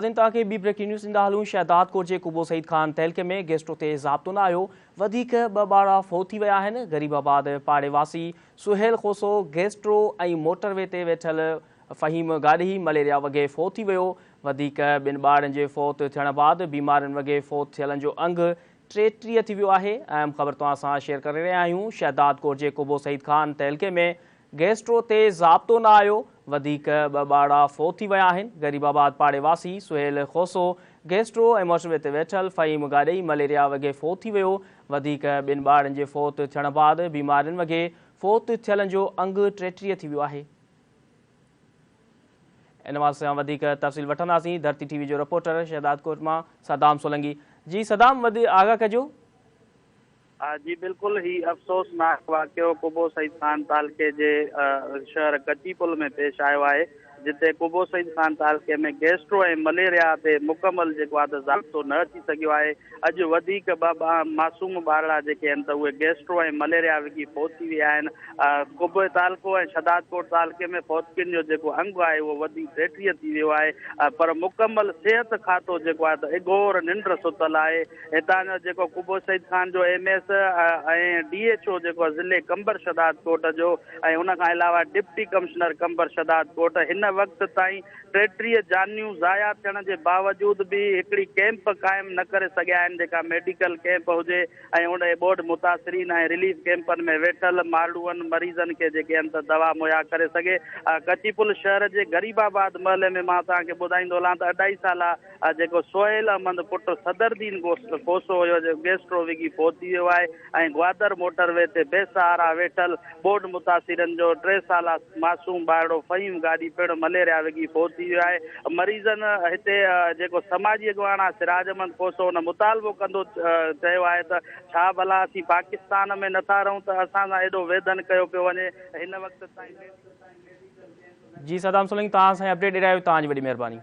ناظرين توهان کي ٻي بريڪنگ نيوز ڏيندا هلون شهدادڪوٽ جي قبو سعيد خان تعلقي ۾ گيسٽرو تي ضابطو نه آيو وڌيڪ ٻه ٻارڙا فوت ٿي ويا آهن غريب آباد پاڙي واسي Sohail Khoso gastro ۽ motor V تي ويٺل فهيم گاڏهي مليريا وگهي فوت ٿي ويو وڌيڪ ٻن ٻارڙن جي فوت ٿيڻ بعد بيمارين وگهي فوت ٿيلن جو انگ 33 ٿي ويو آهي اهم خبر توهان سان شيئر ڪري رهيا آهيون شهدادڪوٽ جي قبو سعيد خان تعلقي ۾ گيسٽرو تي ضابطو نه آيو، وڌيڪ ٻه ٻارڙا فوت ٿي ويا آهن، غريب آباد پاڙي واسي Sohail Khoso gastro ۽ motor V تي ويٺل فهيم گاڏهي مليريا وگهي فوت ٿي ويو، وڌيڪ ٻن ٻارڙن جي فوت ٿيڻ بعد بيمارين وگهي فوت ٿيلن جو انگ 33 ٿي ويو آهي. ان حوالي سان وڌيڪ تفصيل وٺنداسين ڌرتي ٽي وي جو رپورٽر شهدادڪوٽ مان صدام سولنگي جي صدام وڌ آگاهه ڪجو. جي بلڪل هي افسوسناڪ واقعو قبو سعيد خان تعلقي جي شهر ڪچي پل ۾ پيش آيو آهي جتي قبو سعيد خان تعلقي ۾ گيسٽرو ۽ مليريا تي مڪمل جيڪو آهي ته ضابطو نه اچي سگهيو آهي اڄ وڌيڪ ٻه معصوم ٻارڙا جيڪي آهن ته اهي گيسٽرو ۽ مليريا وگهي فوت ٿي ويا آهن قبو تعلقو ۽ شهدادڪوٽ تعلقي ۾ فوتگين جو جيڪو انگ آهي اهو وڌي 33 ٿي ويو آهي پر مڪمل صحت کاتو جيڪو آهي ته اگهور ننڊ ستل آهي هتان جو جيڪو قبو سعيد خان جو M S ۽ D H O جيڪو ضلعي قمبر شھداد ڪوٽ جو ۽ ان کان علاوه ڊپٽي ڪمشنر قمبر شھداد ڪوٽ هن وقت تائين 33 جانيون ضايع ٿيڻ جي باوجود به هڪڙي ڪيمپ قائم نه ڪري سگهيا آهن جيڪا ميڊيڪل ڪيمپ هجي ۽ ان ٻوڏ متاثرين ۽ رليف ڪيمپن ۾ ويٺل مارڙوئن مريضن کي جيڪي آهن ته دوا مهيا ڪري سگهي. ڪچي پل شهر جي غريب آباد محلي ۾ مان توهان کي ٻڌائيندو هلان ته اڍائي سالا جيڪو سهيل احمد پٽ صدر الدين کوسو هيو جيڪو گيسٽرو وگهي فوت ٿي ويو آهي ۽ گوادر موٽر وي تي بي سهارا ويٺل ٻوڏ متاثرن جو ٽي سالا معصوم ٻارڙو فهيم گاڏهي پڻ مليريا وگهي فوت ٿي ويو آهي مريضن هتي جيڪو سماجي اڳواڻ آهي سراج احمد کوسو ان مطالبو ڪندو چيو آهي ته ڇا ڀلا اسين پاڪستان ۾ نٿا رهون ته اسان سان ايڏو ويڌن ڪيو پيو وڃي هن وقت تائين جي صدام سولنگي توهان اسان کي اپڊيٽ ڏيرايو توهان جي وڏي مهرباني.